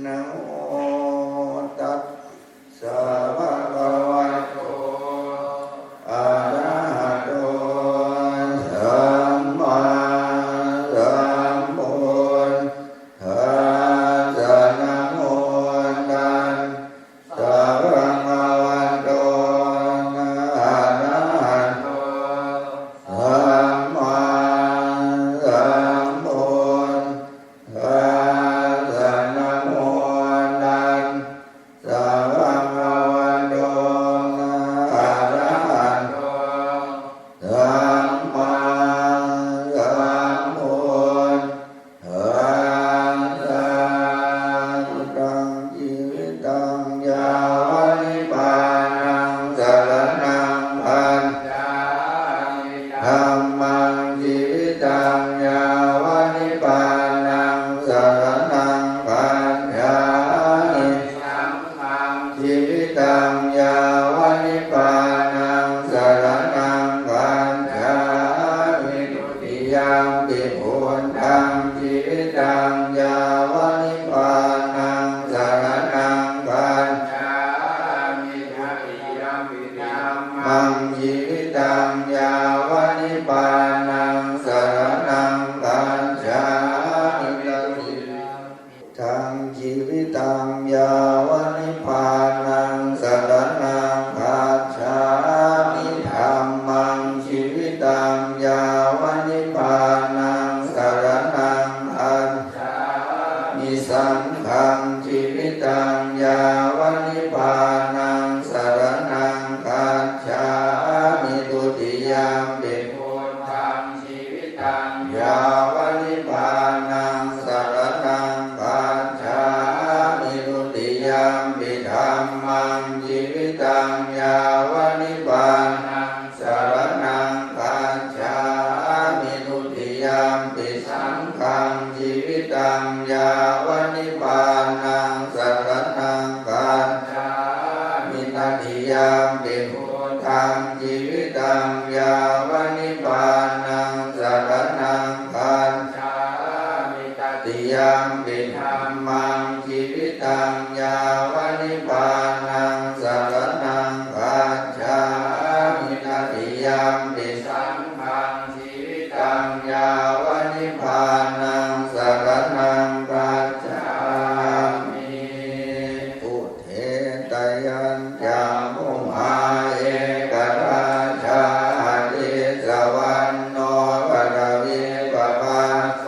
ນະໂມຕັດສະ ພະຄະວະໂຕ ອະລະຫະໂຕ ສຳມາສຳພຸດທັດສະ ນະໂມຕັດສະ ພະຄະວະໂຕ ອະລະຫະໂຕ ສຳມາສຳພຸດ ທັດສະ ນະໂມຕັດສະ ພະຄະວະໂຕ ອະລະຫະໂຕ ສຳມາສຳພຸດທັດສະ ພຸດທັງ ຊີວິຕັງ ຍາວະ ນິບານັງ ສະລະນັງ ຄັດສາມິ ທຳມັງ ຊີວິຕັງ ຍາວະ ນິບານັງ ສະລະນັງ ຄັດສາມິ ສັງຄັງ ຊີວິຕັງ ຍາວະ ນິບານັງ ສະລະນັງ ຄັດສາມິ ទុຕິຍຳປິ ພຸດທັງ ຊີວິຕັງ ຍາວະ ນິບານັງ ສະລະນັງ ຄັດສາມິ ຕະຕິຍຳປິ ທຳມັງ ຊີວິຕັງ ຍາວະ ນິບານັງ ສະລະນັງ ຄັດສາມິ ຕະຕິຍຳ ທຳມັງ ຊີວິຕັງ ຍາວະ ນິບານັງ ສະລະນັງ ຄັດສາມິ ທຳມັງ ຊີວິຕັງ ຍາວະ ນິບານັງ ສະລະນັງ ຄັດສາມິ ສັງຄັງ ຊີວິຕັງ ຍາວະ ນິບານັງ ສະລະນັງ ຄັດສາມິ ທຸຕິຍຳປິ ພຸດທັງ ຊີວິຕັງ ຍາວະ ນິບານັງ ສະລະນັງ ຄັດສາມິ ທຸຕິຍຳປິ ທຳມັງ ຊີວິຕັງ ຍາວະ ນິບານັງ ສະລະນັງ ຄັດສາມິ ທຸຕິຍຳປິ ສັງຄັງ ຊີວິຕັງ ຍາວະ ນິບານັງ ສະລະນັງ ຄັດສາມິ ຕະຕິຍຳປິ ພຸດທັງ ຊີວິຕັງ ຍາວະ ນິບານັງ ສະລະນັງ ຄັດສາມິ ຕະຕິຍຳປິ ທຳມັງ ຊີວິຕັງ ຍາວະ ນິບານັງ ສະລະນັງ ຄັດສາມິ ຕະຕິຍຳປິ ສັງຄັງ ຊີວິຕັງ ຍາວະ ນິບານັງ ສະລະນັງ ຄັດສາມິ ອຸເທ ຕະຍັນຈັງ ພູມາ ເອກະລາຊາ ຫະລິດສະວັນໂນ ປະທະວີປະພາໂສ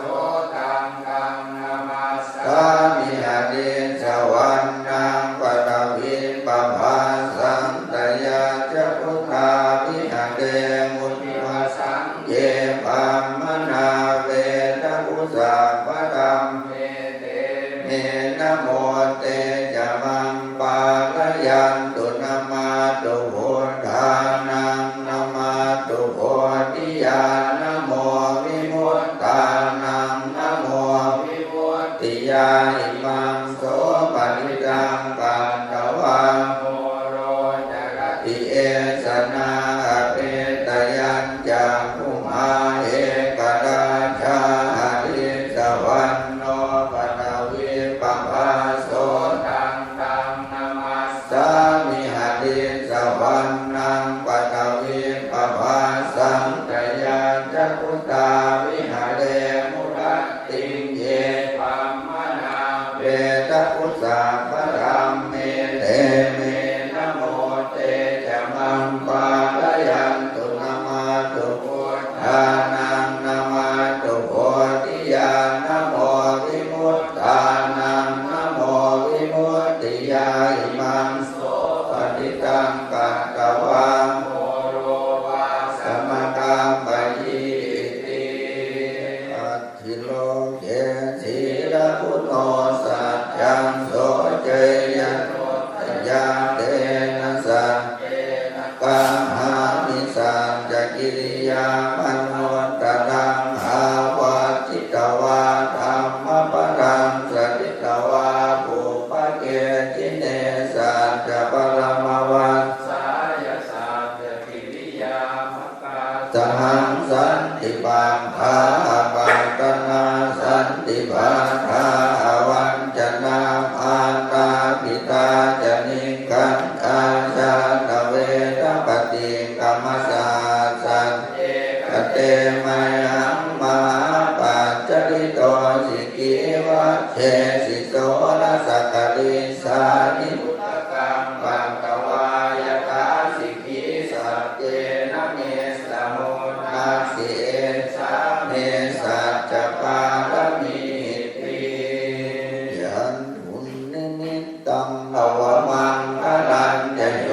ຕັງ ຕັງ ນະມັດສາມິ ຫະລິດສະວັນນັງ ປະທະວີປະພາສັນ ຕະຍັດຈະພຸດທາ ວິຫະເຣ ມຸນິວະສັງ ເຢ ບຣາມມະນາ ເວດະກຸສັບພະທຳເມ ເຕ ເມ ນະໂມ ເຕ ຈະມັງ ປາລະຍັນຕຸ ນະມາຕຸ ພຸດທານັງ ນະມາຕຸ ໂພທິຍາ ນະໂມ ວິມຸດຕານັງ ນະໂມ ວິມຸດຕິຍາ ອິມັງ ໂສ ປະຕິຕັງ ກັດຕະວາ ໂມໂຣ ຈະລະ ຕິ ເອສະນາ ອະເພຕະຍັນຈັງ ພູມາ ເອກະລາຊາ ຫະລິດສະວັນໂນ ປະທະວີປະພາໂສ ຕັງ ຕັງ ນະມັດສາມິ ຫະລິດສະວັນນັງ ປະທະວີປະພາສັນ ຕະຍັດຈະພຸດທາ ວິຫະເຣ ມຸລະ ຕິງ ເຢ ບຣາມະນາ ເວດະກຸສັບພະທຳເມ ເຕ ເມ ນະໂມ ເຕ ຈະມັງ ປາລະຍັນຕຸ ນະມາຕຸ ພຸດທານັງ ນະມາຕຸ ໂພທິຍາ ນະໂມ ວິມຸດຕານັງ ນະໂມ ວິມຸດຕິຍາ ອິມັງ ໂສ ປະຕິຕັງ ກັດຕະວາ ໂມໂຣ ວາສະມະກັບປະຊີ ອິຕິ ອັດ ທິໂລເກ ສີລະກຸໂນ ສັດຈັງ ໂສ ເຈຍະ ໂຊ ຕະຍາ ເຕນະ ສັດເຕນະ ກາຫາມິ ສັດຈະກິລິຍາມະນຸດຕະລັງ ອາວັດຈິຕະວາ ທຳມະພະລັງ ສະຖິດຕະວາ ປຸບພະເກຈິເນ ສັດຈະປະລະມະວັດສາຍະ ສັດຈະກິລິຍາ ສະຫັງ ສັນຕິປັກຂາ ອະປັດຕະນາ ສັນຕິປັດຖາ ອະວັນຈະນາ ອະ สิโสรสกลิสสานิพุทธกังปัตตวา ยถาสิกขีสัตเตนะเมสสโห ทักขิเอสาเมสัจจปารมีติ ยันทุนนิมิตตังอวมังคลัญจะโย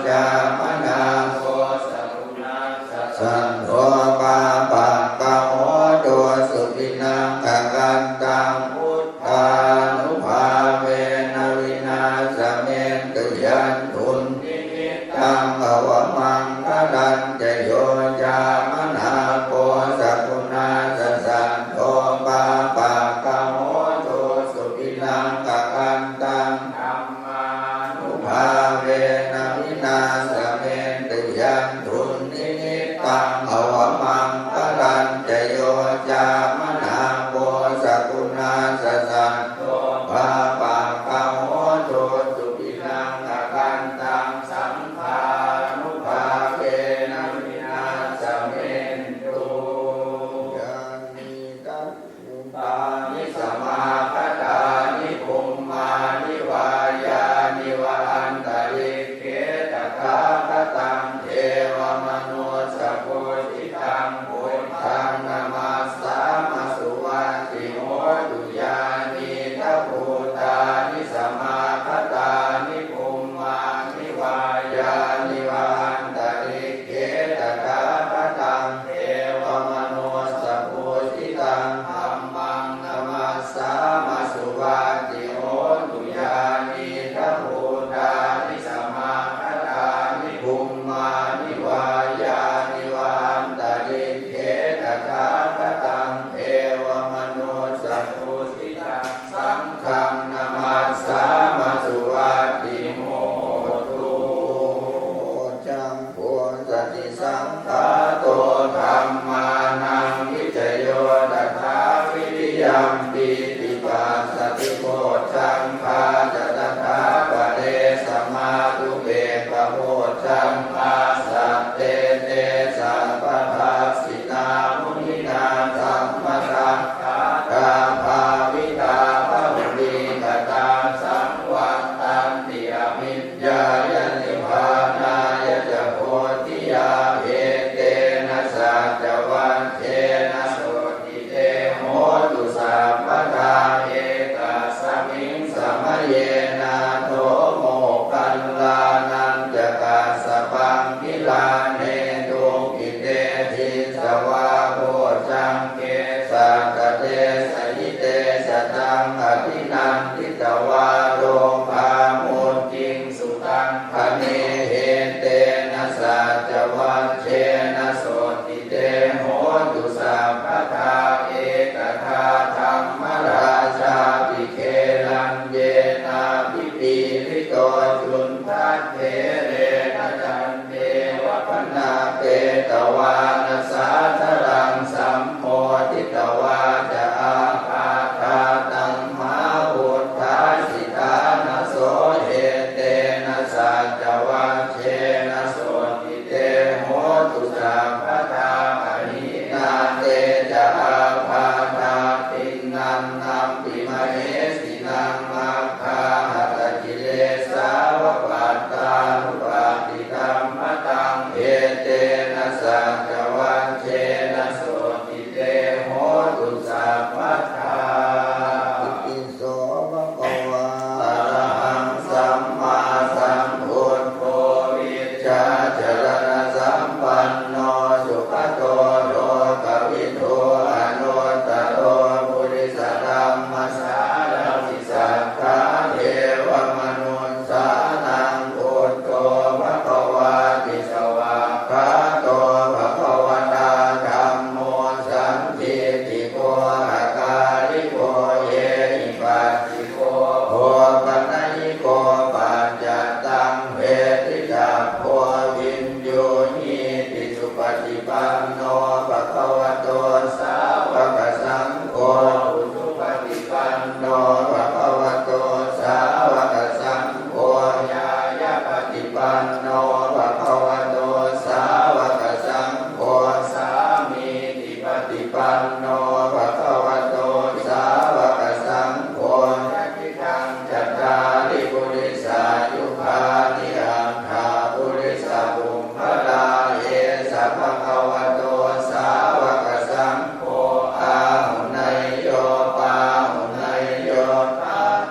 จามนาโวสกุณัสสะ สันโทปาปักกะโห โตสุปินังกะกันตัง พุทธานุภาเวนะวินาสเมนตุ ยันทุนนิมิตตังอวมังคลัญจะโยจามนาโวสกุณัสสะ สันโทปาปักกะโห โตสุปินังกะกันตัง ธัมมานุภาเวนะวินาสเมนตุ ยันทุนนิมิตตังอวมังคลัญจะโยจามนาโวสกุณัสสะ สันโทปาปักกะโห โตสุปินังกะกันตัง สังฆานุภาเวนะวินาสเมนตุ ยานีทัพ ภูตานิสมาคตานิ ภุมมานวายานิวะ อันตะริกเข ตະຖາຄະຕັງ ເທວະມະນຸດສະພູຊະຕັງ ພຸດທັງ ນະມັດສາມະ ສຸວັດທິໂຫຕຸ ຍານີດາ ພູຕານິສະມາຄຕານິ ພຸມມານິວາຍານິວະ ອັນຕະລິກເຂ ຕະຖາຄະຕັງ ເທວະມະນຸດສະພູຊະຕັງ ທຳມັງ ນະມັດສາມະ ສຸວັດທິໂຫຕຸ ຍານີດາ ພູຕານິສະມາຄຕານິ ພຸມມານິວາຍານິວະ ອັນຕະລິກເຂ ຕະຖາຄະຕັງ ເທວະມະນຸດສະພູຊະຕັງ ສັງຄັງ ນະມັດສາມະ ສຸວັດທິໂຫຕຸ ໂພຊະ ໂພຊະຕິສັງຂາໂຕ ທຳມານັງ ວິຈະໂຍ ຕະຖາ ວິລິຍຳ ປີຕິປັດສະຕິ ໂພຊັງຄາຈະ ຕະຖາປະເລ ສະມາທຸເປກຂະ ໂພຊັງຄາ ສັດເຕ ເຕ ສັບປະທັກສິນາ ມຸນິນາ ທຳມະທັກຂາທາ ພາວິຕາ ບະຫຸລີກະຕາ ສັງວັດທັນຕິ ອະພິ ຍາຍະ ນິບພານາຍະຈະ ໂພທິຍາ ເອເຕນະ ສັດຈະວັດເທນະ ໂສຕິເຕ ໂຫຕຸ ສັບພະທາ ເອຕັດສະມິງ ສະມະເຍ ນາໂຖ ໂມກຄັນລານັນຈະ ກັດສະປັງ ກິລາເນຕຸງ ກິເຕທິສະວາ ໂພຊັງ ເກ ສັດຕະເຕ ສະຫິເຕ ສະຕັງ ອະພິນັນທິຕະວາ ໂລພາມຸດກິງ ສຸຕັງຄະເນ ເອເຕນະ ສັດຈະວັດເທນະ ໂສຕິເຕ ໂຫຕຸ ສັບພະທາ ເອກະທາ ທຳມະລາຊາ ວິເຄລັນເຍນາພິປີລິໂຕ ຈຸນ ທັດເຖເຣນະ ຈັນເທວະຄະນະເປຕະວານະ ສາທະລັງ ສຳໂມທິຕະວາຈະ ອາຄາທາຕັມມະຫາ ພຸດທາສິ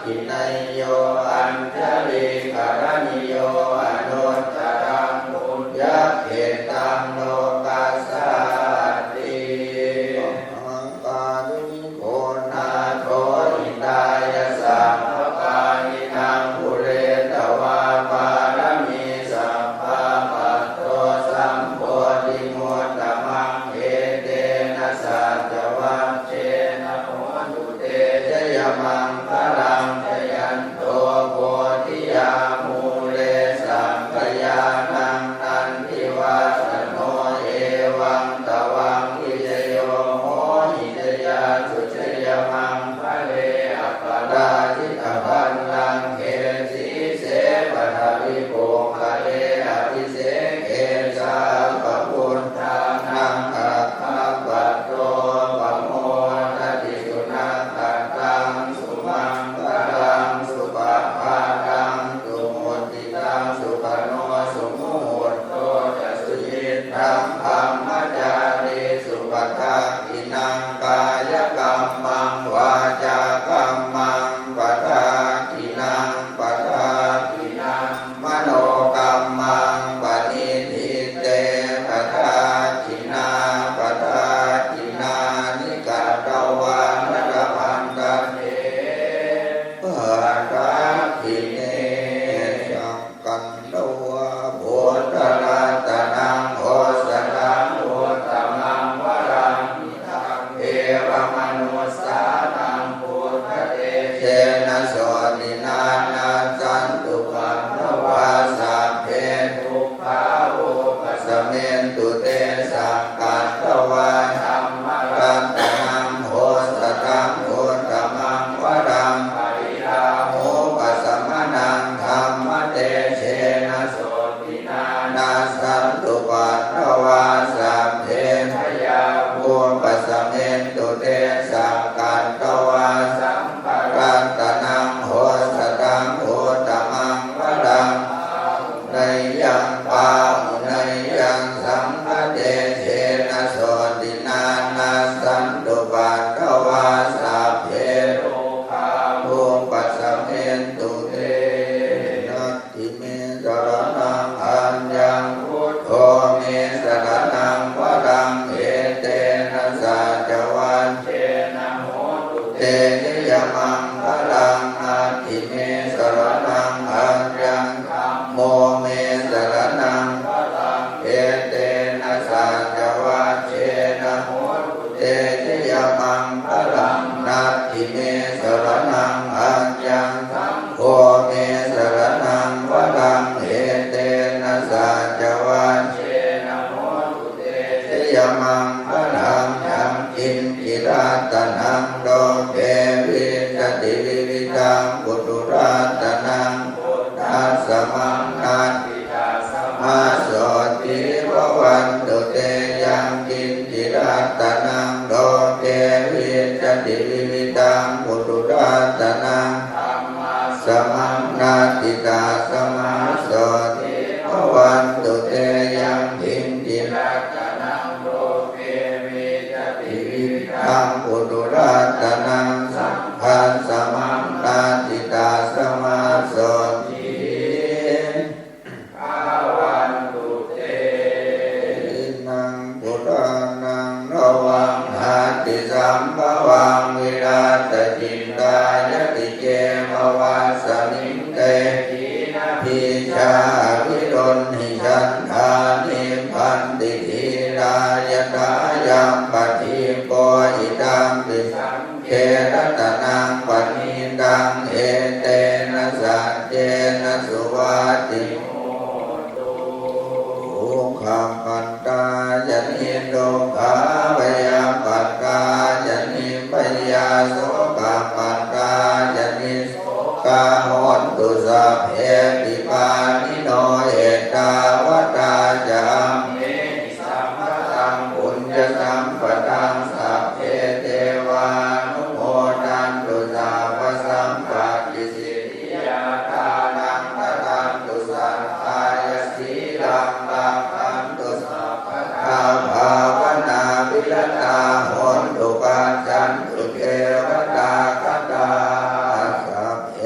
ວິໄນໂຍ ອັນຈະລີກະລະນິໂຍ ອະນຸດຕະລັງ ບຸນຍະເຂດຕັງ ໂລກັດສາຕິ. ໂກນາໂຖ ຫິຕາຍະ ສັບພະປານິນັງ ປູເຣຕະວາ ປາລະມີ ສັບພະ ປັດໂທ ສຳໂພທິມຸດຕະມັງ ເອເຕນະ ສັດຈະວັດເຊນະ ໂຫຕຸ ເຕ ຊະຍະມັງຄະລັງ ຈະຍັນໂຕ ໂພທິຍາ ມູເລ ສັກກະຍານັງ ນັນທິວາສະໂນ ເອວັງຕະວັງ ວິຊະໂຍ ໂຫຫິ ຊະຍາສຸ ຊະຍະມັງຄະເລ ອັບປະລາຈິຕະບັນລັງເຂ ສີເສ ປະທະວິປຸງຄະເລ ອະພິເສເກ ສັບພະພຸດທານັງ ອາຄາປະໂຕ ປະໂມທະຕິ ສຸນັກຂັດຕັງ ສຸມັງຄະລັງ ສຸປະພາຕັງ ສຸມຸດທິຕັງ ສຸຂະໂນ ສຸມຸຫຸດໂຕຈະ ສຸຍິດທັງ ບຣຳມະຈາຣີ ສຸ ປະທັກ ຂິນັງ ກາຍະກັມມັງ ວາຈາກັມມັງ ປະທັກຂິນັງ ປະທັກຂິນັງ ມະໂນກັມມັງ ປະນິທິເຕ ປະທັກຂິນາ ປະທັກຂິນານິ ກະຕະວານະ ລະພັນຕະເທ ປະທັກຂິເນ ສັກ ກັນຕະວາ ພຸດທະລັດຕະນັງ ໂອສະຖັງ ອຸດຕະມັງ ວະລັງ ເທວະມະນຸດສານັງ ພຸດທະເຕເຈນະ ໂສຕິນາ ນັດສັນຕຸ ປັນນະວາ ສັບເພ ທຸກຂາ ອຸປະສະເມນຕຸ ເຕສັງ ກັນຕະວາ ທຳມະລັດຕະນັງ ໂອສະຖັງ ອຸດຕະມັງ ວະລັງ ປະຣິດຖາ ອຸປະສະມະນັງ ທຳມະເຕເຈນະ ໂສ ຕິນາ ນັດສັນຕຸ ປັນນະວາ ສັບເພ ພະຍາ ອຸປະສະເມນຕຸ ເຕສັງ ກັນຕະວາ ສັງຄະລັດຕະນັງ ໂອສະຖັງ ອຸດຕະມັງ ວະລັງ ອາຫຸເນຍຍັງ ປາຫຸເນຍຍັງ ສັງຄະເຕເຈນະ ໂສຕິນາ ນັດສັນຕຸ ປັນນະວາ ສັບເພ ໂລຄາ ອຸປະສະເມນຕຸ ເຕ ນະ ທິເມ ສະລະນັງ ອັນຍັງ ພຸດໂທ ເມ ສະລະນັງ ວະລັງ ເອເຕນະ ສັດຈະວັດເຊນະ ໂຫຕຸ ເຕ ຊະຍະມັງຄະລັງ ນັດຖິເມ ສະລະນັງ ອັນຍັງ ທຳໂມ ເມ ສະລະນັງ ວະລັງ ເອເຕນະ ສັດຈະວັດເຊນະ ໂຫຕຸ ເຕ ຊະຍະມັງຄະລັງ ນັດຖິເມ ສະລະນັງ ອັນຍັງ ທຳໂມ ເມ ສະລະນັງ ວະລັງ ເອເຕນະ ສັດຈະວັດເຊນະ ໂຫຕຸ ເຕ ຊະຍະມັງຄະລັງ ຍັງ ກິນຈິລັດຕະນັງ ໂລເກ ວິດສະຕິ ວິວິດທັງ ປຸຖຸລັດຕະນັງ ພຸດທັດສະມັງ ນັດ ຕາສະມາ ໂສຕິ ພະວັນຕຸ ເຕ ຍັງ ກິນຈິລັດຕະນັງ ໂລເກ ວິດສະຕິ ວິວິດທັງ ປຸຕຸລັດຕະນັງ ທຳມະສະມັງ ນັດ ຕາສະມາ ໂສຕິ ພະວັນຕຸ ເຕ ຍັງ ກິນຈິລັດຕະນັງ ໂລເກ ວິດສະຕິ ວິວິດທັງ ປຸຕຸລັດຕະນັງ ສັງຄັດສະມັງ ນັດ ຕາສະມາ ໂສຕິ ພະວັນຕຸ ເຕ ທິນນັງ ປຸທານັງ ນະວັງ ອາຕິສຳພະວັງ ວິລັດຕະຈິນດາຍະຕິ ເກມະວັດສະມິງ ເຕ ຂິນະບີຈາ ອະວິລຸນຫິ ສັນທານິບບັນຕິ ທີລາ ຍະຖາ ຍັມປະດີໂປ ອິດທັມປິ ສັງ ເຂ ລັດຕະນັງ ປະນີຕັງ ເອເຕນະ ສັດເຈນະ ສຸວັດຕິໂຫຕຸ ທຸກຂະປັດຕາຍະນິ ທຸກຂາ ພະຍາປັດຕາຍະນິ ພະຍາ ໂສກະປັດຕາຍະນິ ໂສກາ ໂຫນຕຸ ສັບເພ ປະປານິໂນ ເອຕາວັດຕາ ຈະ ອັມເມ ສັມປະທັງ ປຸນຍະສຳປະທັງ ສັບເພ ເທວານຸໂມທັນຕຸ ສັບພະສັມປະກິສິດທິຍາ ທານັງທະນັນຕຸ ສັດທາຍະ ສີລັງລັກຂັນຕຸ ສັບພະທາ ພາວະນາພິລະຕາ ໂຫນຕຸ ປັດຈັນຕຸ ເທວະຕາຄະຕາ ສັບເພ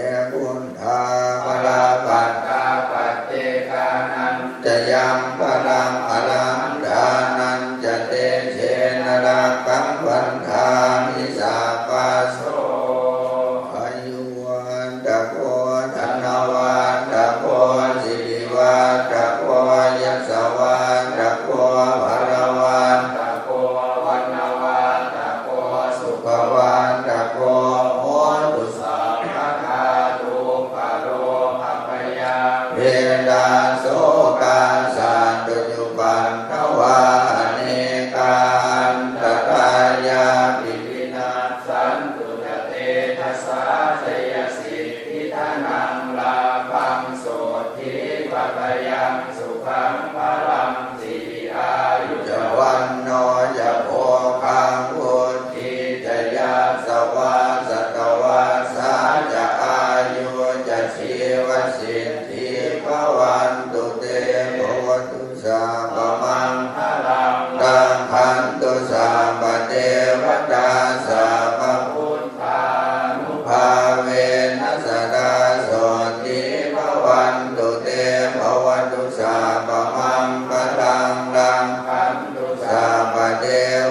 ສາ ໂສດຖີພະວັນຕຸເຕ ພະວະຕຸ ສັບພະມັງຄະລັງ ລັກຂັນຕຸ ສັບພະເທ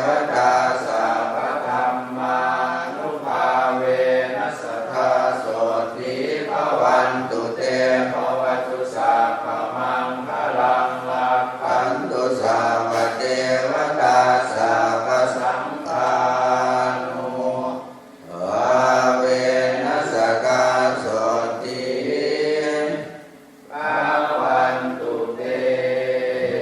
ວະຕາ ສັບພະທຳມານຸພາເວນະ ສະທາ ໂສດຖີພະວັນຕຸເຕ ພະວະຕຸ ສັບພະມັງຄະລັງ ລັກຂັນຕຸ ສັບພະເທວະຕາ ສັບພະສັງຄານຸພາເວນະ ສະທາ ໂສດຖີພະວັນຕຸເຕ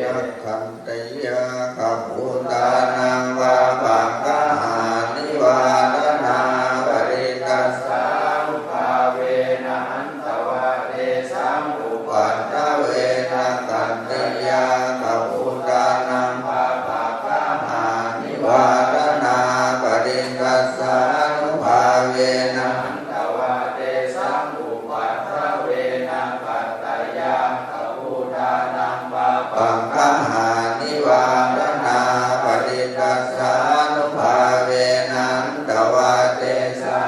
ລັກຂັນຕະຍາກະພູຕານັງ ປາປະກະຫານິວາທະນາປະລິດຕະສານຸພາເວນະ ຫັນ ຕະວະເຕສັງ ອຸປັດຖະເວນະ ຂັນຕະຍາກະພູຕານັງ ປາປະກະຫານິວາທະນາປະລິດຕະສານຸພາເວນະ ຫັນ ຕະວະເຕສັງ ອຸປັດຖະເວນະ ຂັນຕະຍາກະພູຕານັງ ປາປະກະຫານິວາທະນາປະລິດຕະສານຸພາເວນະ ຫັນ ຕະວະເຕສັ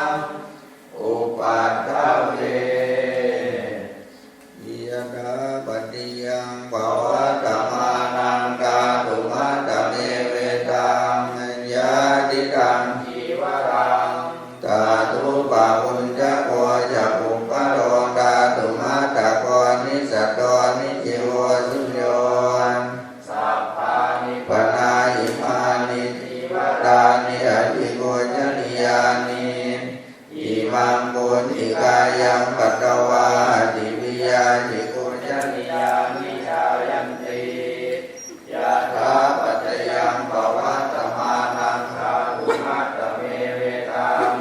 ງ ອຸປັດຖະເວ ຍະຖາປະຕິຍັງປະວັດຕະມານັງ ຖາຕຸມັດຕະເມ ເວທັງຍາທິຕັງ ຊີວະລັງ ຖາຕຸປະປຸນຈະໂກ ຈະປຸບພະໂລ ຖາຕຸມັດຕະໂກ ນິສສະໂຕ ນິຊີໂວ ສຸນໂຍ ສັບພານິປະນາ ອິມານິຈີວະລານິ ອະທິປູຊະນີຍານິ ອິມັງປູຈິກາຍັງ ປັດຖະວາ ອະທິວິຍາ ອະທິປູຊະນີຍານິ ຈາຍັນຕິ ຍະຖາປັດຈະຍັງປະວັດຕະມານັງ ຖາຕຸມັດຕະເມ ເວທັງ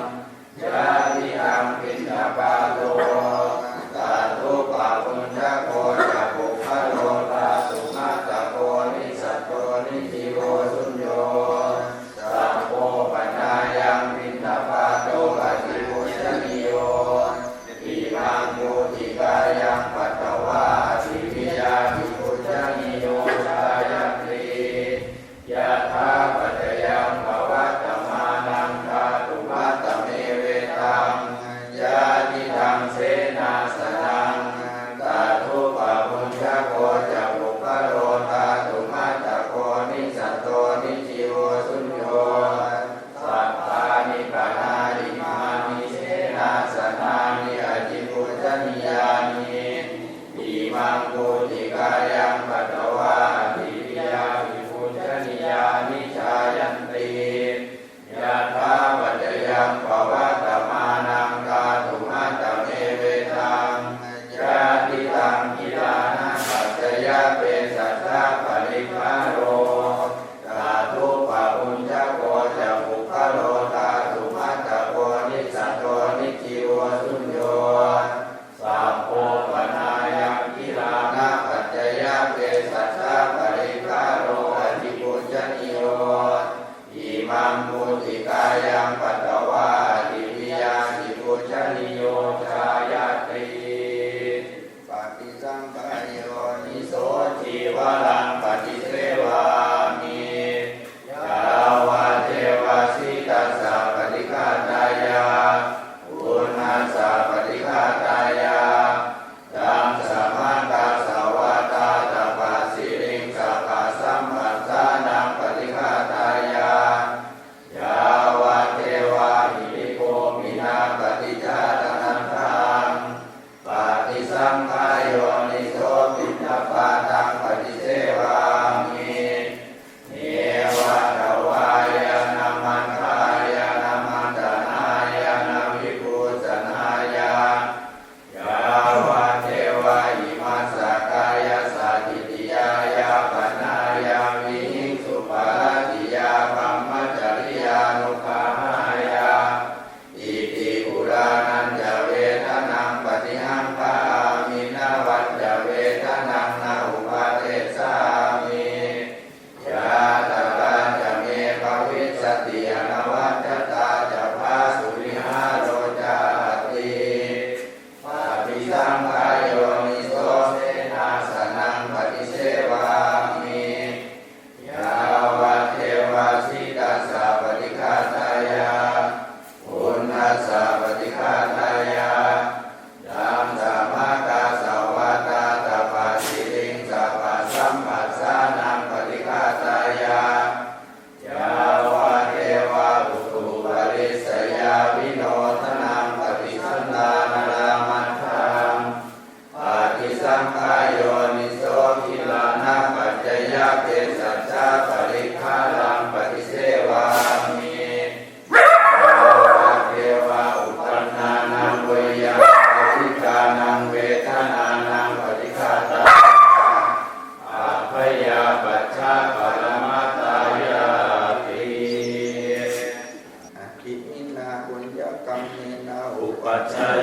ຍາທິຕັງ ພິນນະປາໂຕ ຖາຕຸປະປຸນຈະໂກ ຈະປຸບພະໂລ ຖາຕຸມັດຕະໂກ ນິສສະໂຕ ນິຊີໂວ ສຸນໂຍ ສັບໂພປະນາຍັງ ພິນນະປາໂຕ ອະທິປູຊະນີໂຍ ອິມັງປູຈິກາຍັງ ປັດຖະວ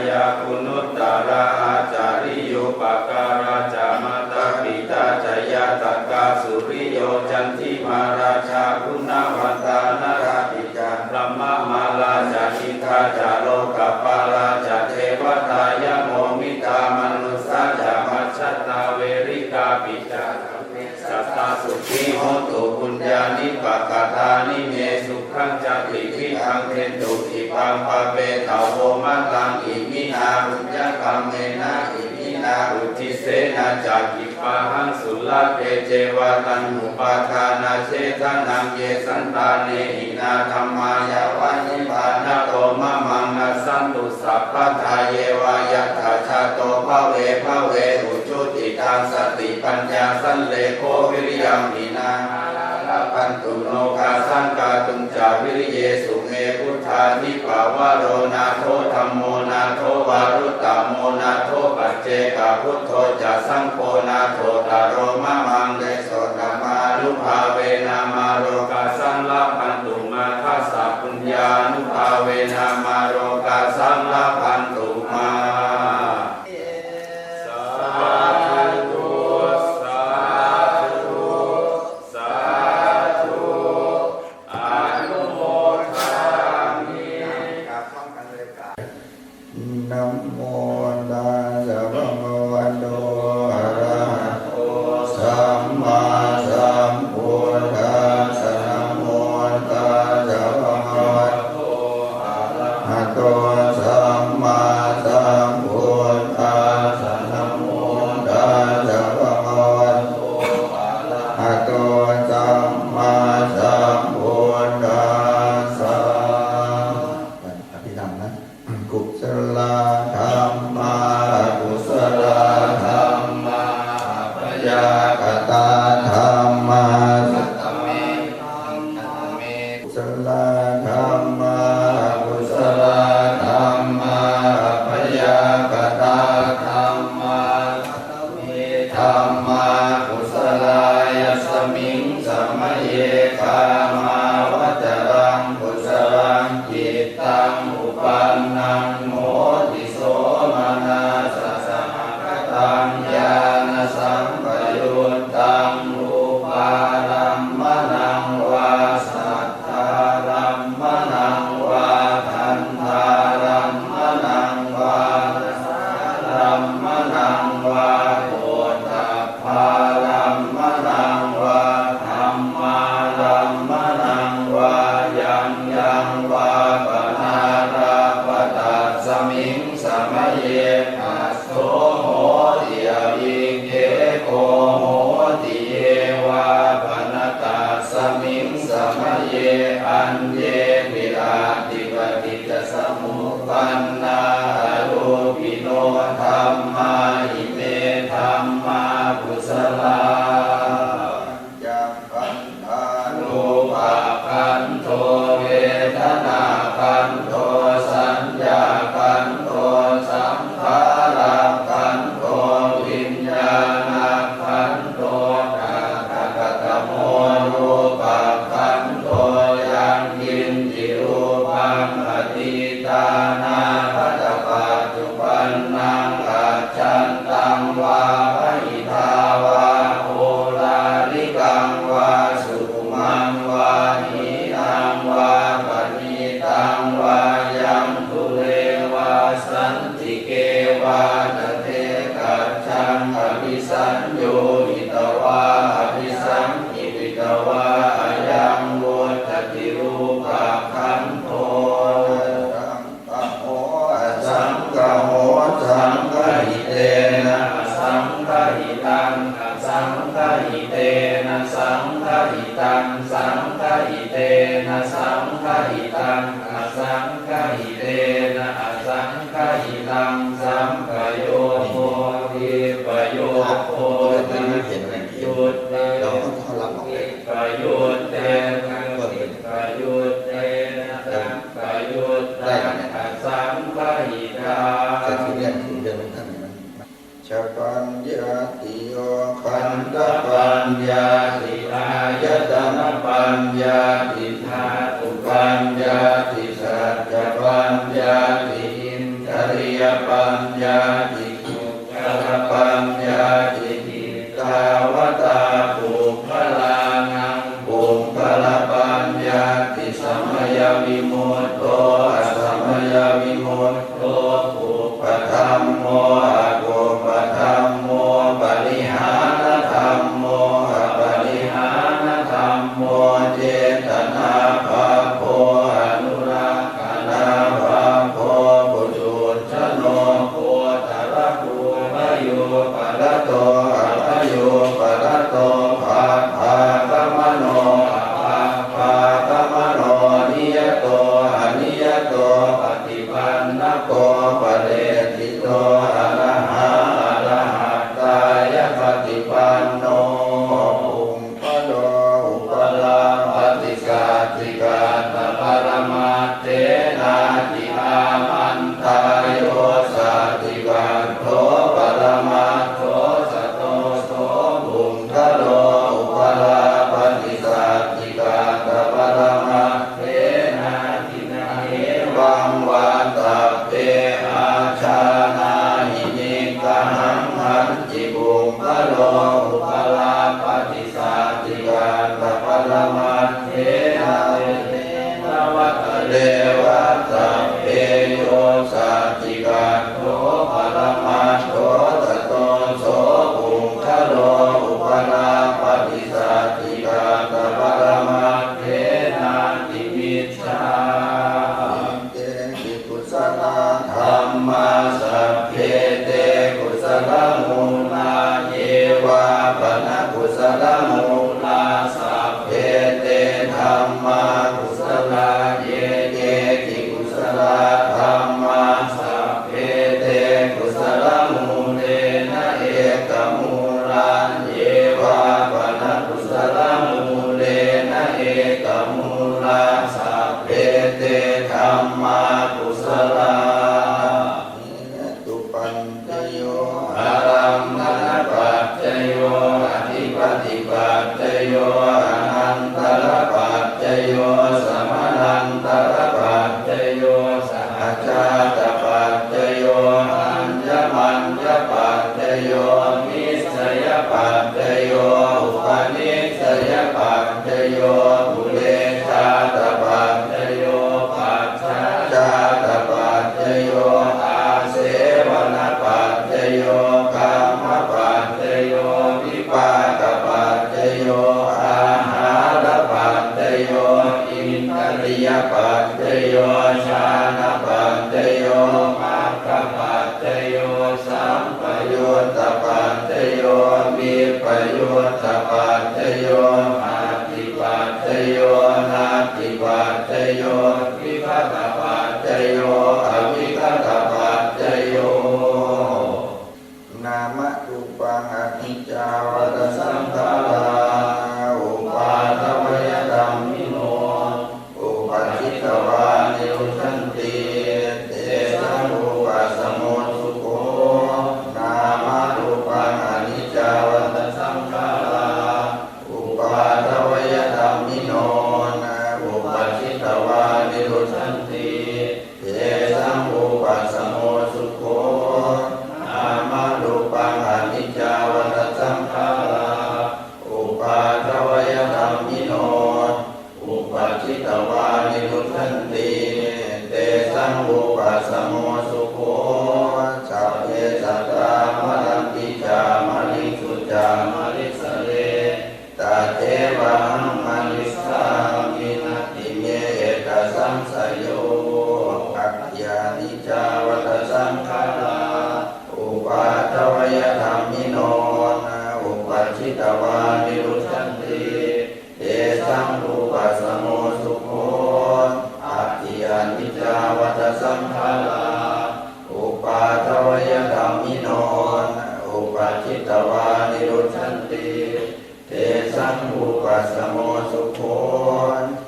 ຍາກຸນຸດຕະລາອາຈາລິໂຍ ປະກາລາຈະມາຕາປິຕາຈະຍາດຕະກາສຸລິໂຍຈັນທິມາລາຈາຄຸນນະວັນຕານາລາປິຈາ ບຣະມະມາລາຈະອິນທາຈະໂລກະປາລາຈະເທວະຕາ ຍະໂມມິຕາມະນຸດສາຈະມັດຊະຕາເວລິກາປິຈາ ສັດຕາສຸຂີໂຫຕຸ ປຸນຍານິປະກະຖານິເມ ສຸຂັງຈະຕິວິພັງເທັນຕຸ ທິບບັງປະເປຕະໂວ ມະຕັງອິມິນາ ປຸນຍະກຳເມນະ ອິມິນາ ອຸທິເສນະຈະກິບປະຫັງ ສຸລາເພເຈວະ ຕັນຫູປາທານະເຊທະນັງ ເຍສັນຕາເນຫິນາ ທຳມາຍາວະນິບານະໂຕ ມະມັງນັດສັນຕຸ ສັບພະທາ ເຍວະ ຍັດຖາຈາໂຕ ພະເວ ພະເວ ອຸຈຸຕິຕັງ ສະຕິປັນຍາ ສັນເລໂຄ ວິລິຍຳຫິນາ ລາພັນຕຸ ໂນຄາສັງກາຕຸງຈາ ວິລິເຍສຸເມ ພຸດທາທິປະວະໂຣ ນາໂທ ທຳໂມ ນາໂທ ວາລຸດຕະໂມ ນາໂທ ປັດເຈກະພຸດໂທຈະ ສັງໂຄ ນາໂທຕະໂລ ມະມັງເດໂຊ ທຳມານຸພາເວນາ ມາໂລກາສັງລາພັນຕຸ ມາທັດສະປຸນຍານຸພາເວນາ ມາໂລກາສັງລາພັນຕຸມາ ສາທຸ ສາທຸ ສາທຸ ອະນຸໂມທາມິ ນະໂມຕັດສະ ພະຄະວະໂຕ ອະລະຫະໂຕ ສຳມາສຳພຸດທັດສະ ນະໂມຕັດສະ ພະຄະວະໂຕ ອະລະຫະໂຕ ສຳມາສຳພຸດທັດສະ ນະໂມຕັດສະ ພະຄະວະໂຕ ອະລະຫະໂຕ ສຳມາສຳພຸດທັດສະ ອະພິທຳນະ ກຸສະລາທຳມາ ອະກຸສະລາທຳມາ ອະພະຍາກະຕາທຳມາ ກຸສະລາທຳມາ ອະກຸສະລາທຳມາ ອະພະຍາກະຕາທຳມາ ທຳມາ ອະກຸສະລາ ຍັດສະມິງ ສະມະເຍ ກາມາວະຈະລັງ ກຸສະລັງ ຈິດຕັງ ອຸປັນນັງ ໂຫຕິ ໂສມະນັດສະ ສະຫະກະຕັງ ຍານະສັມປະຍຸດຕັງ ຮູປາລັມມະນັງວາ ສັດ ທາລັມມະນັງວາ ຄັນທາລັມມະນັງວາ ລະສາລັມມະນັງວາ ໂພດທັບພາລັມມະນັງວາ ທຳມາລັມມະນັງວາ ຍັງຍັງວາ ປະນາລາປະຕັດສະມິງ ສະມະເຍ ພັດ ໂສ ໂຫຕິ ອະວິກເຂ ໂກ ໂຫຕິ ເຍ ວາ ປະນະຕັດສະມິງ ສະມະເຍ ອັນເຍ ວິລາທິປະຕິຈຈະສະມຸບປັນນາ ອາໂລປິໂນ ທຳມາ ອິເມ ທຳມາ ກຸສະລາ ປັນຈ ຂັນທາ ຮູປະຂັນໂທ ເວທະນາຂັນໂທ ສັນຍາຂັນໂທ ສັງຂາລະຂັນໂທ ວິນຍານະຂັນໂທ ຕະຖາກະຕະໂມ ຮູປະຂັນໂທ ຍັງກິນຈິ ຮູປັງ ອະດີຕານາຄະຕະປັດຈຸບັນນັງ ອາຈ ຈັນຕັງວາ ປະຫິທາວາ ໂອລາລິກັງວາ ສຸຂຸມັງວາ ຮີນັງວາ ປະນີຕັງວາ ຍັງທຸເລວາ ສັນຕິເກວາ ຕະເທກັດຈັງ ອະພິສັນໂຍຫິຕະວາ ອະພິສັງກິປິຕະວາ ອະຍັງວຸດຈະຕິ ຮູປະຂັນໂທ ກະໂຫ ອະສັງກະໂຫ ສັງຄະຫິເຕນະ ອະສັງຄະຫິຕັງ ອະສັງຄະຫິເຕນະ ສັງຄະຫິຕັງ ສັງຄະຫິເຕນະ ສັງຄະຫິຕັງ ອະສັງຄະຫິເຕນະ ອະສັງຄະຫິຕັງ ສຳປະໂຍໂຄ ວິປະໂຍໂຄ ຈັກວິປະຍຸດເຕນະ ວິປະຍຸດເຕນະ ວິປະຍຸດເຕນະ ສຳປະຍຸດຕັງ ອະສັງຄະຫິຕັງ ກະຊິວຽນຂຶ້ນວຽນລົງທັງນີ້ມັນ ປັນຍາຕິ ປຸກຄະລະປັນຍາຕິ ທິຕາວະຕາ ປຸກຄະລານັງ ປຸກຄະລະປັນຍາຕິ ສະມະຍະວິມຸດໂຕ ອະສະມະຍະວິມຸດໂຕ ກຸບປະທຳໂມ ອະກຸບປະທຳໂມ ປະລິຫານະທຳໂມ ອະປະລິຫານະທຳໂມ ເຈຕະນາພັບໂພ ອະນຸລັກ ກະນາພາໂພ ປຸຖຸຊະໂນ ໂຄຕະລະພູ ພະໂຍປະລະໂຕ ອະພະໂຍປະລະໂຕ ພັບພາກະມະໂນ ອະພັບພາກະມະໂນ ນິຍະໂຕ ອະນິຍະໂຕ ປະຕິປັນນະໂກ ປະເລດຕິໂຕ ອະລະຫັງ ອະລະຫັດຕາຍະປະຕິປັນໂນ ພະໂລ ອຸປະລາ ປະຕິສັດທິກາຕະປະລະມັດເທນາ ທິອາມັນຕາໂຍ ສັດທິກາໂຕ ປະລະມັດໂທ ສະໂຕ ໂສ ປຸງຄະໂລ ອຸປະລາ ປະຕິສັດທິກາຕະປະລະມັດເທນາ ທິນະເອວັງວັດຕະເປ ອາຊານາຫິ ນິກກະຫັງ ຫັນ ຕິ ປຸງຄະໂລ ອຸປະລາ ປະຕິສັດທິກາຕະປະລະມັດເທນາ ເຕນະວັດຕະເລວັດຕະເປ ໂຍ ສັດທິກາໂຕ ປະລະມັດໂທ ສະໂຕ ໂສ ປຸງຄະໂລ ອຸປະລາ ປະຕິສັດທິກາຕະປະລະມັດເທນາ ຕິ ມິດ ສາ ເຕ ປິ ກຸສະລາທຳມາ ສັບເພ ເຕ ກຸສະລະມູລາ ເຍວາ ປະນະ ກຸສະລະມູລາ ສັບເພ ເຕ ທຳມາ ກຸສະລາ ເຍ ເກ ກິ ກຸສະລາທຳມາ ສັບເພ ເຕ ກຸສະລະມູເລນະ ເອກະມູລາ ເຍວາ ປະນະ ກຸສະລະມູເລນະ ເອກະມູລາ ສັບເພ ເຕ ທຳມາ ກຸສະລາ ເຫຕຸປັດຈະໂຍ ອາລັມມະນະປັດຈະໂຍ ອະທິປະຕິປັດຈະໂຍ ອະນັນຕະລະປັດຈະໂຍ ສະມະນັນຕະລະປັດຈະໂຍ ສະຫະຈາຕະປັດຈະໂຍ ອັນຍະມັນຍະປັດຈະໂຍ ນິດສະຍະປັດຈະໂຍ ອຸປະນິດສະຍະປັດຈະໂຍ ປຸເຣຊາຕະປັດຈະໂຍ ປັດ ຊາ ຊາຕະປັດຈະໂຍ ອາເສວະນະປັດຈະໂຍ ກຳມະປັດຈະໂຍ ວິປາກະປັດຈະໂຍ ອາຫາລະປັດຈະໂຍ ອິນຕະລິຍະປັດຈະໂຍ ຊານະປັດຈະໂຍ ມັກຄະປັດຈະໂຍ ສຳປະຍຸດຕະປັດຈະໂຍ ວິປະຍຸດຕະປັດຈະໂຍ ອາ ຕິປັດຈະໂຍ ນັດຕິປັດຈະໂຍ ວິຄະຕະປັດຈະໂຍ ອະວິຄະຕະປັດຈະໂຍ ນາມະຮູປັງ ອະນິດຈາວັດຕະສັງຂາລາ ອຸປາທະວະຍະທຳມິໂນ ອຸປະຈິດຕະວາ ນິລຸດສັນຕິ ເຕສັງ ອຸປັສະໂມ ສຸໂຂ ນາມະຮູປັງ ອະນິດຈາວັດຕະສັງຂາລາ ອຸປາທະວະຍະທຳມິໂນ ອຸປະຈິດຕະວາ ນິລຸດສັນຕິ ເຕສັງ ອຸປັສສະໂມ ສຸໂຂ ນາມະຮູປັງ ອະນິດຈາວັດຕະສັງຂາລາ ອຸປາທະວະຍະທຳມິໂນ ອຸປະຈິດຕະວາ ນິລຸດສັນຕິ ເຕສັງ ອຸປັສສະໂມ ສຸໂຂ ສັບເພ ສັດຕາ ມະຣັນຕິ ຈາ ມະລິງ ສຸ ຈາ ມະລິງ ສະເລ ຕະເທວະ ຫັງ ມະລິສາມິ ນັດຖິເມ ເອກະສັງສະໂຍ ອັດຖິ ອະນິດຈາ ວັດຕະ ສັງຂາລາ ອຸປາທະວະຍະທຳມິໂນ ອຸປະຈິດຕະວາ ນິລຸດສັນຕິ ເຕສັງ ອຸປັສສະໂມ ສຸໂຂ ອັດຖິ ອະນິດຈາ ວັດຕະ ສັງຂາລາ ອຸປາທະວະຍະທຳມິໂນ ອຸປະຈິດຕະວາ ນິລຸດສັນຕິ ເຕສັງ ອຸປັສສະໂມ ສຸໂຂ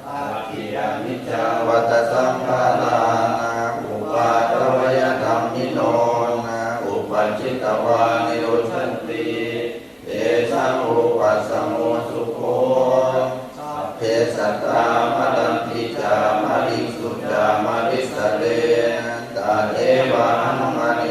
ອັດຖິອະນິດຈາ ວັດຕະ ສັງຂາລາ ອຸປາທະວະຍະທຳມິໂນ ອຸປະຈິດຕະວາ ນິລຸດສັນຕິ ເຕສັງ ອຸປັສສະໂມ ສຸໂຂ ສັບເພ ສັດຕາ ມະຣັນຕິ ຈາ ມະລິງ ສຸ ຈາ ມະລິງ ສະເລ ຕະເທວະ ຫັງ ມະລິ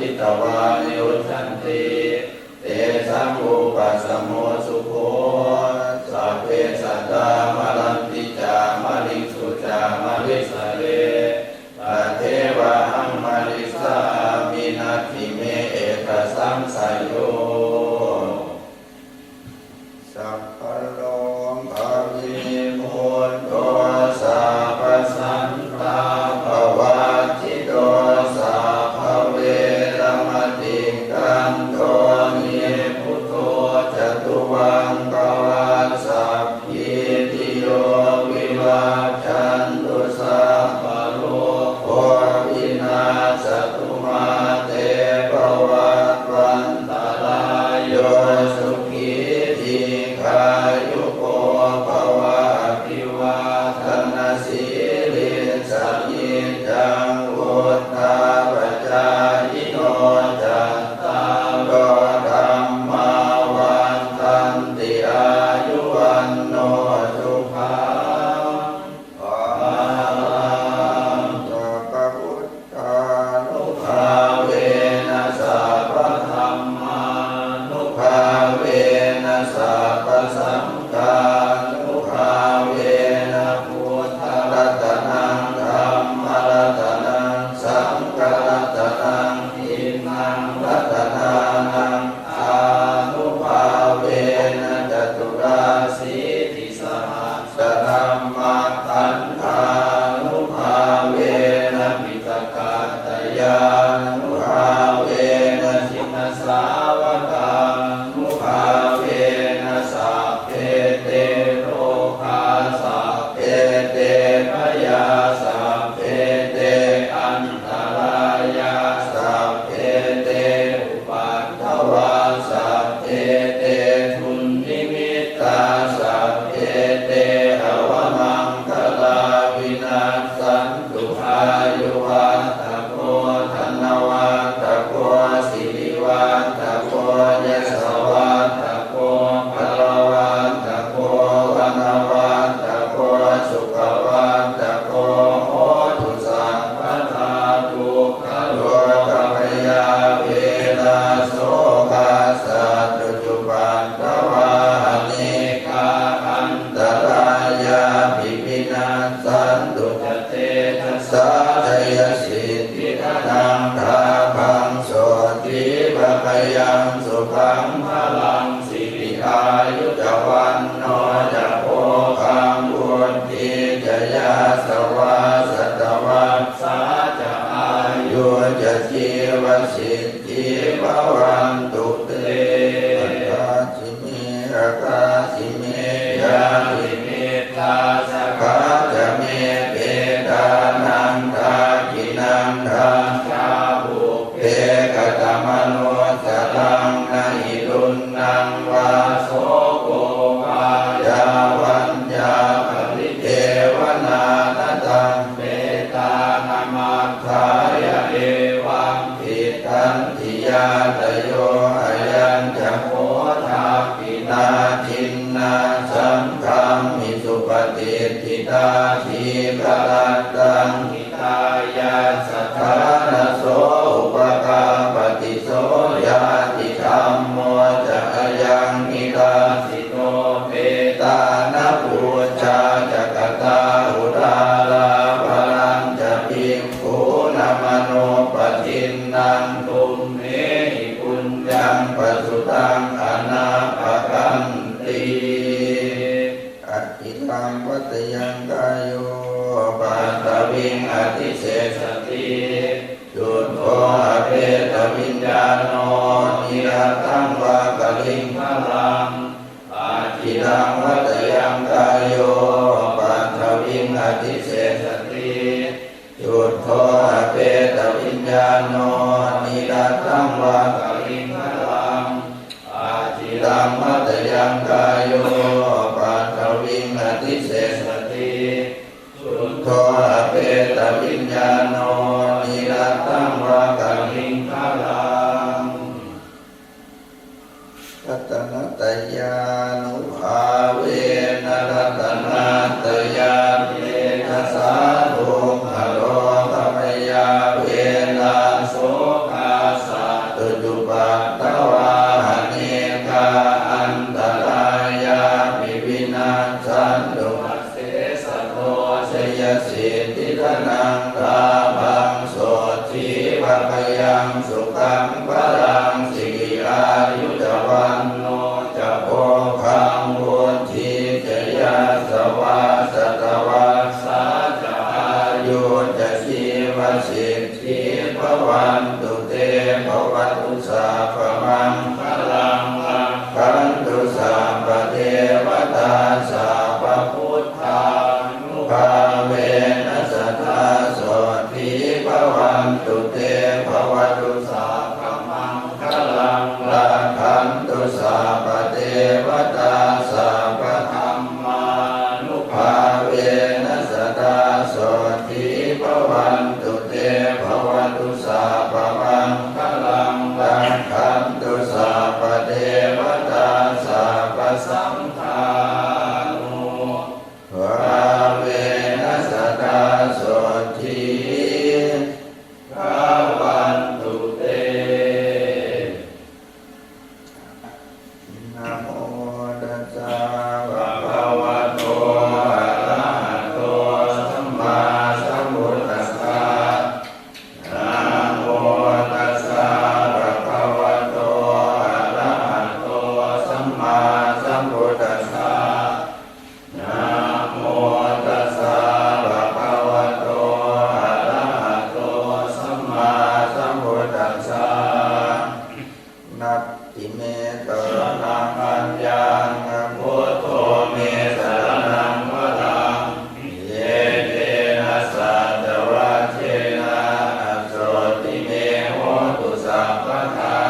जित्वा निरुज्जन्ति, तेषाम् उपशमो सुखो। सब्बे सत्त्वा मरन्ति च, मरिषु च मरिष्यते, तथैवाहं मरिष्यामि, natthi me ettha saṃsayo. Sabbarogavinimutto, sabbasantāpavajjito, sabbaveramatikkanto, nibbuto ca tuvaṃ gamā. Sabbītiyo vivajjantu, sabbarogo vinassatu, mā te bhavatvantarāyo, sukhī dīghāyuko bhava. Abhivādanasīlissa niccaṃ vuḍḍhāpacāyino, cattāro dhammā vaḍḍhanti, āyu vaṇṇo sukhaṃ balaṃ. Sabbabuddhānubhāvena, sabbadhammānubhāvena, sabbasaṅghānubhāvena, buddharatanaṃ dhammaratanaṃ saṅgharatanaṃ tiṇṇaṃ ratanānaṃ ānubhāvena, caturāsīti sahassadhammakkhandhānubhāvena, piṭakattayānubhāvena, jinasāvakānubhāvena, sabbe te rogā, sabbe te bhayā, sabbe te antarāyā, sabbe te upaddavā, sabbe te dunnimittā, sabbe te avamaṅgalā vinassantu. Āyuvaḍḍhako dhanavaḍḍhako sirivaḍḍhako yasavaḍḍhako balavaḍḍhako vaṇṇavaḍḍhako sukhavaḍḍhako hotu sabbadā. Dukkharogabhayā verā sokā sattu cupaddavā, anekā antarāyāpi vinassantu ca tejasā. Jayasiddhi dhanaṃ lābhaṃ, sotthi bhāgyaṃ sukhaṃ balaṃ, siri āyu ca vaṇṇo ca bhogaṃ vuḍḍhī ca yasavā, satavassā ca āyū ca jīvasiddhī bhavantu te. Adāsi me akāsi me ñātimittā sakhā ca me, petānaṃ dakkhiṇaṃ dajjā pubbe katamanussaraṃ. Na hi ruṇṇaṃ vā soko vā yā vaññā paridevanā, na taṃ petānamatthāya evaṃ tiṭṭhanti ñātayo. Ayañca kho dakkhiṇā dinnā saṅghamhi supatiṭṭhitā, dīgharattaṃ hitāyassa ṭhānaso upakappati. So ñātidhammo ca ayaṃ nidassito, petāna pūjā ca katā uḷārā, balañca bhikkhūnamanuppadinnaṃ, tumhehi puññaṃ pasutaṃ anappakanti. Akhiraṃ vata yaṃ kāyo paṭhaviṃ adhisessati, chuddho apetaviññāṇo niratthaṃ va kaliṅgaraṃ. Akhiraṃ vata yaṃ kāyo paṭhaviṃ adhisessati, chuddho apetaviññāṇo niratthaṃ va kaliṅgaraṃ. Akhiraṃ vata yaṃ kāyo paṭhaviṃ adhisessati, chuddho apetaviññāṇo niratthaṃ va kaliṅgaraṃ. Ratanattayānubhāvena, ratanattayatejasā, dukkharogabhayā verā sokā ສິດທິ ທະນັງ ລາພັງ ໂສດຖີ ພະກະຍັງ ສຸຂັງ ພະລັງ ສິລິ ອາຍຸ ຈະ ວັນໂນ ຈະ ໂພຄັງ ວຸດທິ ຈະ ຍະສະວາ ຊະຕະວັດສາ ຈະ ອາຍຸ ຈະ ຊີວະສິດ ທິ ພະວັນຕຸ ເຕ ພະວະຕຸ ສັບພະມັງຄະລັງ ລັກຂັນຕຸ ສັບພະເທວະຕາ ສັບພະພຸດທານຸພາເວນະ ສະດາໂສດຖີ ພະວັນຕຸ ເຕ ພະວະຕຸ ສັບພະມັງຄະລັງ ລັກຂັນຕຸ ສັບພະເທວະຕາ ສັບພະທຳມານຸພາເວນະ ສະດາໂສດຖີ ພະວັນຕຸ ເຕ ພະວະຕຸ ສັບພະມັງຄະລັງ ລັກຂັນຕຸ ສັບພະເທວະຕາ ສັບພະສັງຄານຸພາເວນະ ສະດາໂສດຖີ ພະວັນຕຸ ເຕ. ນະໂມຕັດສະ ພະຄະວະໂຕ ອະລະຫະໂຕ ສຳມາສຳພຸດທັດສະ ນະໂມຕັດສະ ພະຄະວະໂຕ ອະລະຫະໂຕ ສຳມາສຳພຸດທັດສະ ນະໂມຕັດສະ ພະຄະວະໂຕ ອະລະຫະໂຕ ສຳມາສຳພຸດທັດສະ ນັດ ຕິເມ ສະລະນັງ ອັນຍັງ ພຸດໂທ ເມ ສະລະນັງ ວະລັງ ເອເຕນະ ສັດຈະວັດເທນະ ອັດໂສຕິເມ ໂຫຕຸ ສັບພະທາ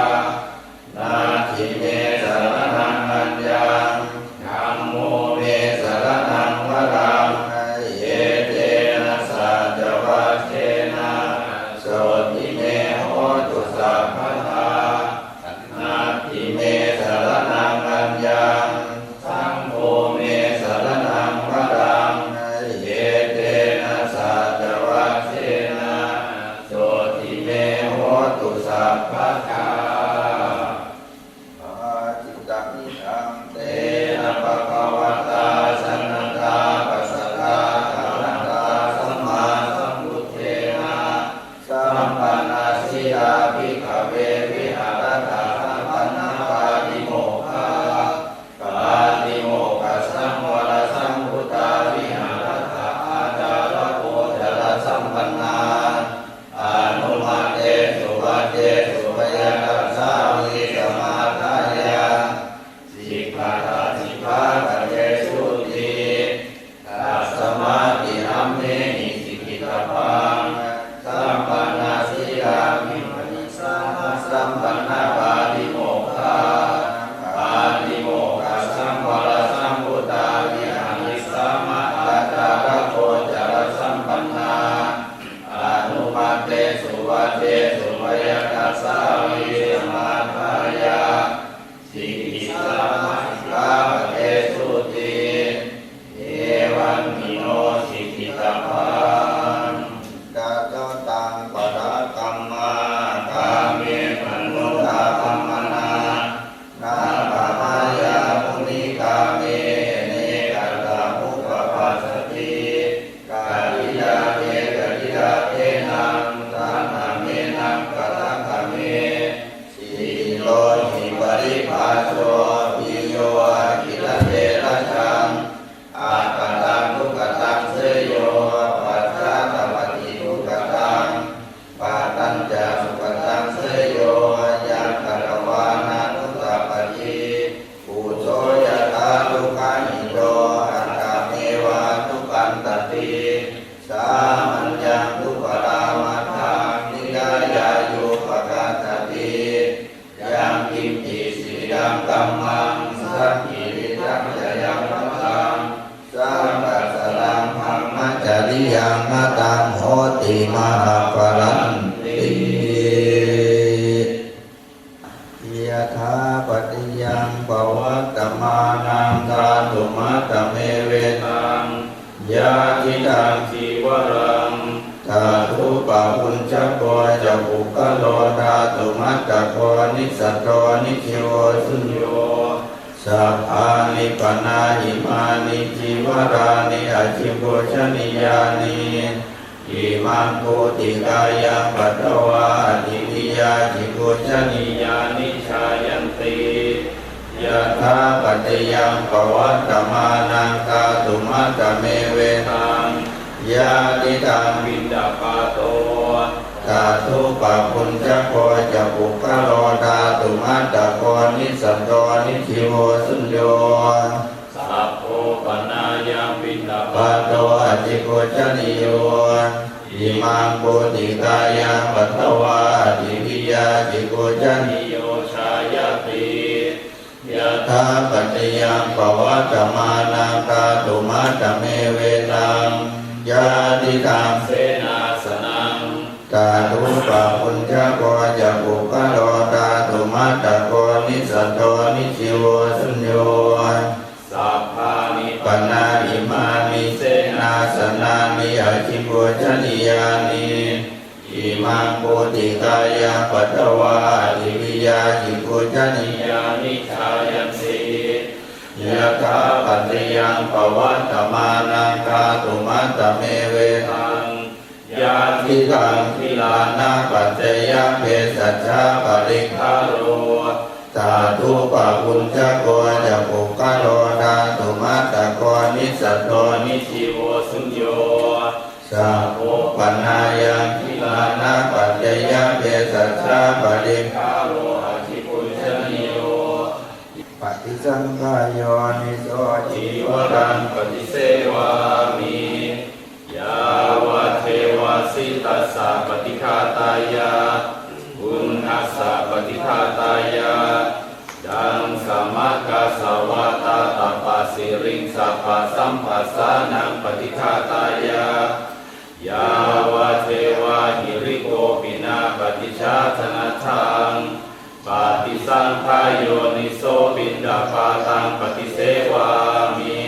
ນັດຖິເມ ສະລະນັງ ອັນຍັງ ທຳໂມ ເມ ສະລະນັງ ວະລັງ ເອເຕນະ ສັດຈະວັດເທນະ ອັດໂສຕິເມ ໂຫຕຸ ສັບພະທາ ນັດຖິເມ ສະລະນັງ ອັນຍັງ ສັງໂຄ ເມ ສະລະນັງ ວະລັງ ເອເຕນະ ສັດຈະວັດເທນະ ອັດໂສຕິເມ ໂຫຕຸ ສັບພະທາ ປາຈິຕະ ອິດທັງ ເຕນະ ພະຄະວະຕາ ສະນະຕາ ປັດສະທາ ກະລັນຕາ ສຳມາສຳພຸດເທນະ ສຳປັນນະ ສີລາ ພິກຂະເວ ວິຫາລັດຖະ ສຳປັນນະ ປາຕິໂມກຂາ ປາຕິໂມກຂະ ສັງວະລະ ສຳພຸດທາ ວິຫາລັດຖະ ອາຈາລະໂກຈະລະ ສຳປັນນາ ອະນຸມະເຕ ສຸວັດເທ ສຸ ໄວຍະທັດສາ ວິ ສະມາທາຍາ ສິກຂາຕາ ສິກຂາປະເດ ສຸຕິ ຕັດສະມາ ຕິຮັມເມຫິ ສິກຂິດຕະປັງ ສຳປັນນະ ສີລາມິ ປະຕິສາທະ ສຳປັນນະ ປາຕິໂມກຂາ ປາຕິໂມກຂະ ສັງວະລະ ສຳພຸດທາ ວິຫາລິສາມະ ອາຈາລະໂກຈະລະ ສຳປັນນາ ອະນຸມະເຕ ສຸວັດເທ ສຸໄວຍະທັດສາ ວິ ສະມາທາຍາ ສິກຂິດຕະມະ ສິກຂາປະເດ ສຸຕິ ເອວັມປິໂນ ສິກຂິດຕະປັງ ກະໂຕຕັງ ປະລະກັມມາ ກາເມ ມະໂນທຳມະນາ ນາຄະມາຍາ ມຸນິກາເມ ເນກະຕາ ອຸປະປັດສະຕິ ກະລິລາເພ ກະລິລາເພນັງ ທັນນະເມນັງ ກະລັກຂະເມ ສິຕິໂລຫິ ປະລິພາໂຊ ພິໂຍ ອະກິລະເທລະຈັງ ອາກະຕັງ ທຸກກະຕັງ ເຊໂຍ ປັດຊາຕະປະຕິ ທຸກກະຕັງ ປະຕັນຈະ ສຸກະຕັງ ເຊໂຍ ຍັງກະຕະວານານຸຕະປະຕິ ປຸໂຊ ຍະຖາ ທຸກຂະຫິໂຕ ອັດຕະເມວະ ທຸກຂັນຕະຕິ ສາມັນຍັງ ທຸກຂະລາມະທັງ ນິກາຍາ ໂຍ ປະກັດສະຕິ ຍັງກິນຕິ ສິລິຍັງ ກັມມັງ ສັງກິລິດທັງ ຈະຍັງວັດຕັງ ສັງກັດສະລັງ ບະມະຈະລິຍັງ ມະຕັງ ໂຫຕິ ມະຫະພະລັນຕິ ຍະຖາປະຕິຍັງ ປະວັດຕະມານັງ ທາຕຸ ມັດຕະເມ ເວທັງ ຍາທິທັງ ຊີວະລັງ ທາຕຸ ປະຫຸນຈະໂກ ຈະປຸກຄະໂລ ທາຕຸ ມັດຕະໂກ ນິສະໂຕ ນິຊີໂວ ສຸນໂຍ Sabbāni pana imāni cīvarāni aṭṭhibūjanīyāni. Imaṃ pūtikāyaṃ patvā aṭṭhavīyā aṭṭhibūjanīyāni jāyanti. Yathāpaccayaṃ pavattamānaṃ dhātumatthamevetaṃ. Yadidaṃ piṇḍapāto tathūpabhuñjako ca puggalo dhātumattako nissaddho nijjīvo suñño. Sabbo panāyaṃ piṇḍapāto aṭṭhibūjanīyo. Imaṃ pūtikāyaṃ patvā aṭṭhavīyā aṭṭhibūjanīyo jāyati. Yathāpaccayaṃ pavattamānaṃ dhātumatthamevetaṃ. Yadidaṃ senāsanaṃ tathūpabhuñjako ca puggalo dhātumattako nissaddho nijjīvo suñño. Sabbāni pana imāni senāsanāni aṭṭhibūjanīyāni. Imaṃ pūtikāyaṃ patvā aṭṭhavīyā aṭṭhibūjanīyāni jāyanti. Yathāpaccayaṃ pavattamānaṃ dhātumatthamevetaṃ. Yadidaṃ gilānapaccayabhesajjaparikkhāro tathūpabhuñjako ca puggalo dhātumattako nissaddho nijjīvo suñño. Sabbo panāyaṃ gilānapaccayabhesajjaparikkhāro aṭṭhibūjanīyo. Paṭisaṅkhā yoniso cīvaraṃ paṭisevāmi. Yāvadeva sītassa paṭighātāya, uṇhassa paṭighātāya, daṅsamaggassa vātātapasiriṃsapasamphassānaṃ paṭighātāya, yāvadeva hirikopinaṃ paṭicchādanatthaṃ. Paṭisaṅkhā yoniso piṇḍapātaṃ paṭisevāmi.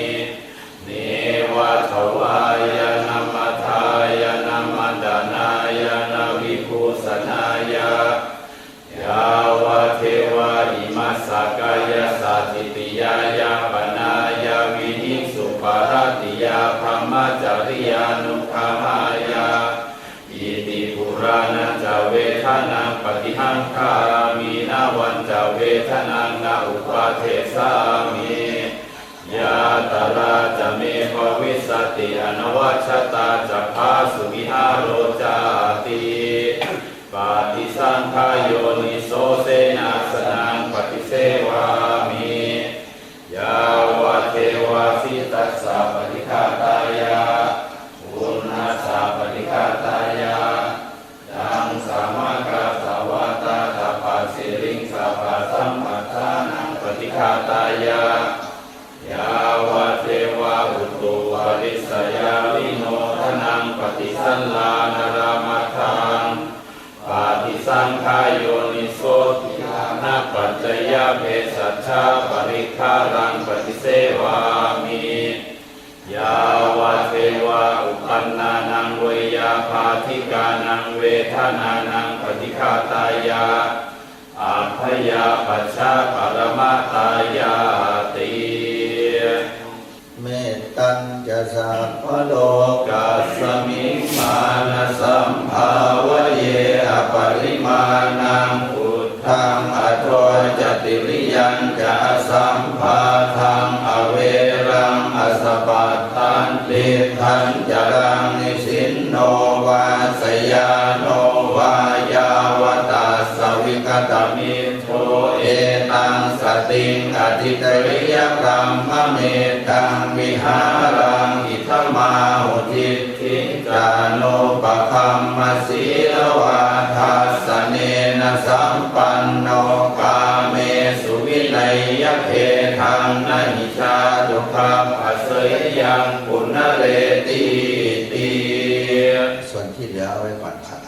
Neva davāya na madāya na maṇḍanāya na vibhūsanāya, yāvadeva imassa kāyassa ṭhitiyā yāpanāya vihiṃsuparatiyā brahmacariyānuggahāya. Iti purāṇañca vedanaṃ paṭihaṅkhāmi navañca vedanaṃ na uppādessāmi. Yātrā ca me bhavissati anavajjatā ca phāsuvihāro cāti. Paṭisaṅkhā yoniso senāsanaṃ paṭisevāmi. Yāvadeva sītassa paṭighātāya, uṇhassa paṭighātāya, daṅsamaggassa vātātapasiriṃsapasamphassānaṃ paṭighātāya, yāvadeva utuparissayavinodanaṃ paṭisallānārāmatthaṃ. Paṭisaṅkhā yoniso gilānapaccayabhesajjaparikkhāraṃ paṭisevāmi. Yāvadeva uppannānaṃ veyyābādhikānaṃ vedanānaṃ paṭighātāya, abyāpajjhaparamatāyāti. Mettañca sabbalokasmiṃ mānasambhāvaye aparimāṇaṃ uddhaṃ adho ca tiriyañca asambādhaṃ averaṃ asapattaṃ. Tiṭṭhañcaraṃ nisinno vā sayāno vā yāvatassa vigatamiddho etaṃ satiṃ adhiṭṭheyya brahmametaṃ vihāraṃ idhamāhu. Diṭṭhiñca anupagamma sīlavā dassanena sampanno kāmesu vineyya gedhaṃ na hi jātu gabbhaseyyaṃ punaretīti. ສ່ວນທີ່ເຫຼືອເອົາໄວ້ກ່ອນຄັບ.